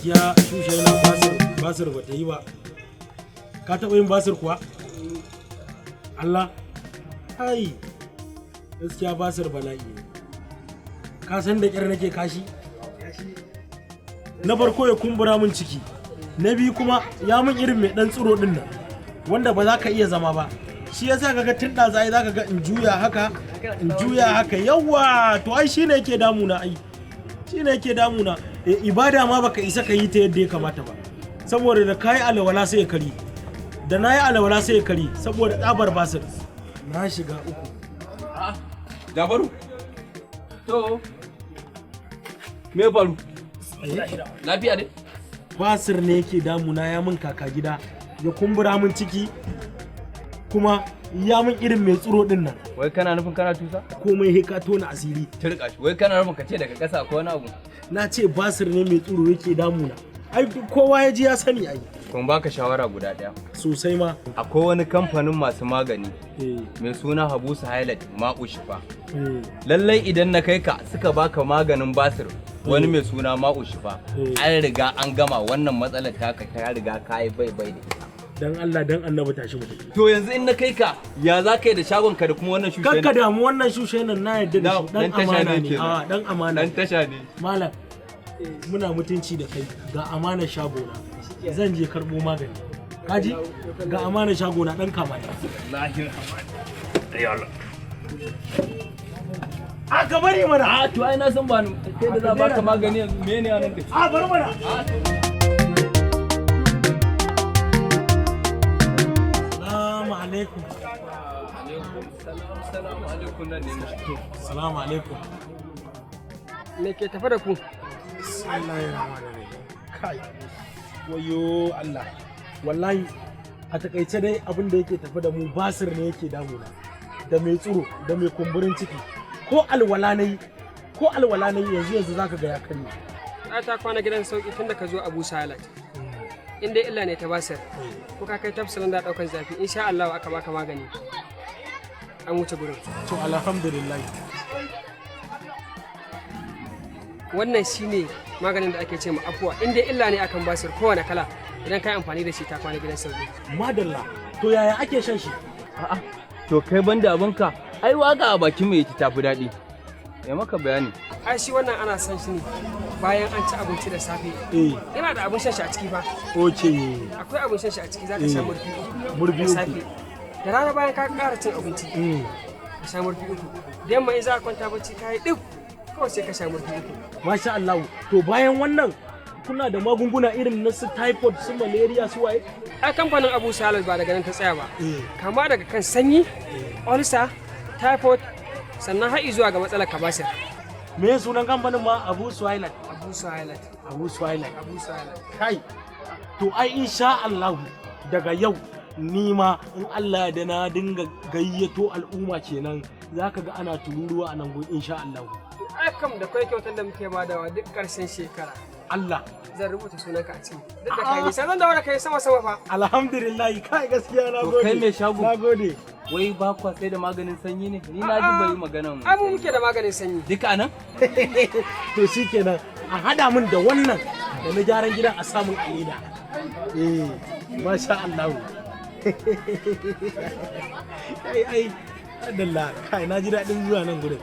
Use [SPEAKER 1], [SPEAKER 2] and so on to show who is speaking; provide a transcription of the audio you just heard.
[SPEAKER 1] Gaskiya shushe yana basir, basir ba ta yi ba. Ka taɓa yin basir kuwa? Allah ai gaskiya basir bala'i ne. Ka san da ƙyar nake kashi. Na farko ya kumbura min ciki, na biyu kuma ya min irin mai ɗan tsiro ɗin nan wanda ba za ka iya zama ba. Shi yasa kaga tun ɗazu ai za ka ga in juya haka, in juya haka. Yawa, to ai shine yake damuna, ai shine yake damuna. E, ibada ma baka isa ka yi ta yadda ya kamata ba, saboda da kayi alwala sai ya kari, da nayi alwala sai ya kari, saboda tsabar basir. Na shiga uku.
[SPEAKER 2] Jafaru. To. Me faru? Lafiya ne?
[SPEAKER 1] Basir ne yake damuna, ya min kaka gida, ya kumbura min ciki, kuma ya min irin mai tsiro din nan.
[SPEAKER 2] Wai kana nufin kana tusa?
[SPEAKER 1] Komai he ka tona asiri.
[SPEAKER 2] Turka shi. Wai kana nufin ka ce daga ƙasa ko wani abu?
[SPEAKER 1] Na ce basir ne mai tsiro yake damuna. Ai kowa ya ji ya sani ai.
[SPEAKER 2] Kuma baka shawara guda ɗaya.
[SPEAKER 1] Sosai ma.
[SPEAKER 2] Akwai wani kamfanin masu magani mai suna Habusu Highlight Ma'u Shifa. Lallai idan na kai ka suka baka maganin basir wani mai suna Ma'u Shifa, an riga an gama. Wannan matsalar taka ta riga ka yi bai bai da ita.
[SPEAKER 1] Dan Allah dan Annabi, tashi mu tafi.
[SPEAKER 2] To yanzu in na kai ka, ya za ka yi da shagon ka da kuma wannan shushe?
[SPEAKER 1] Kakka damu, wannan shushe nan na yadda da shi, dan
[SPEAKER 2] Dan tasha
[SPEAKER 1] amana
[SPEAKER 2] ne
[SPEAKER 1] ne.
[SPEAKER 2] kenan.
[SPEAKER 1] A dan amana.
[SPEAKER 2] Dan tasha ne.
[SPEAKER 1] Malam, muna mutunci da kai. Ga amanar shagona, zan je karbo magani. Kaji, ga amanar shagona, dan kama ne.
[SPEAKER 2] Wallahi Allah.
[SPEAKER 1] A ka bari mana.
[SPEAKER 2] A to ai na san ba kai da za baka magani yanzu mene anan da
[SPEAKER 1] A bari mana. Salamu alaikum.
[SPEAKER 2] Salamu alaikum, nan ne.
[SPEAKER 1] Salamu alaikum.
[SPEAKER 3] Me ke tafe da ku?
[SPEAKER 1] Kai, wayo Allah. Wallahi a takaice dai abin da yake tafi da mu, basir ne yake damuna, da mai tsuro, da mai kumburin ciki. Ko alwala nayi, ko alwala nayi yanzu yanzu zaka ga ya karye.
[SPEAKER 3] Ai ta kwana gidan sauki tun da ka zo Abu Salat. In dai illa ne ta basir, ko ka kai tafsirin da daukan zafi, insha Allah aka baka magani, an wuce gurin.
[SPEAKER 1] To alhamdulillah.
[SPEAKER 3] Wannan shine maganin da ake ce ma afuwa. In dai illa ne akan basir kowane kala, idan ka yi amfani da shi ta kwana gidan sauki.
[SPEAKER 1] Madalla. To yaya ake shan shi?
[SPEAKER 2] A'a, to kai banda abinka, ai waka a bakin mai ita tafi daɗi. Ya maka bayani.
[SPEAKER 3] Ai shi wannan ana son shi ne bayan an ci abinci da safe. Yana da abin shan shi a ciki fa. Akwai abin shan shi a ciki, zaka sha murfi uku
[SPEAKER 1] Murfi
[SPEAKER 3] da
[SPEAKER 1] uku.
[SPEAKER 3] safe. Da rana bayan ka ƙara cin abinci, ka sha murfi uku. Da yamma in za ka kwanta bacci ka yi ɗif, kawai sai ka sha murfi uku.
[SPEAKER 1] Masha Allah. To bayan wannan kuna da magunguna irin na su typhoid, su malaria, su waye?
[SPEAKER 3] Ai kamfanin Abu Salat ba daga nan ta tsaya ba. Kama daga kan sanyi, ulcer, typhoid, sannan har zuwa ga matsalar kabasir.
[SPEAKER 1] Me sunan kamfanin ma? Abu Suwailat?
[SPEAKER 3] Abu Salat.
[SPEAKER 1] Abu Suwailat.
[SPEAKER 3] Abu Salat.
[SPEAKER 1] Kai, to ai insha Allah daga yau ni ma in Allah da na dinga gayyato al'umma kenan, zaka ga ana tururuwa a nan gun insha Allah.
[SPEAKER 3] Ai kam da kai kyautar da muke badawa duk ƙarshen shekara.
[SPEAKER 1] Allah.
[SPEAKER 3] Zan rubuta sunanka a ciki. Duk da kai nisa, zan dawo da kai sama sama fa.
[SPEAKER 1] Alhamdulillah. Kai, gaskiya na
[SPEAKER 2] To
[SPEAKER 1] gode.
[SPEAKER 2] kai mai shago.
[SPEAKER 1] Na gode.
[SPEAKER 2] Wai ba kwa sai da maganin sanyi ne? Ni na ji bai maganan.
[SPEAKER 3] Ai mu muke da maganin sanyi.
[SPEAKER 2] Duka anan?
[SPEAKER 1] To shikenan, a hada min da wannan da na gyaran gidan a samun a leda. Eh, masha Allah. Ai ai adalla, kai, na ji daɗin zuwa nan gurin.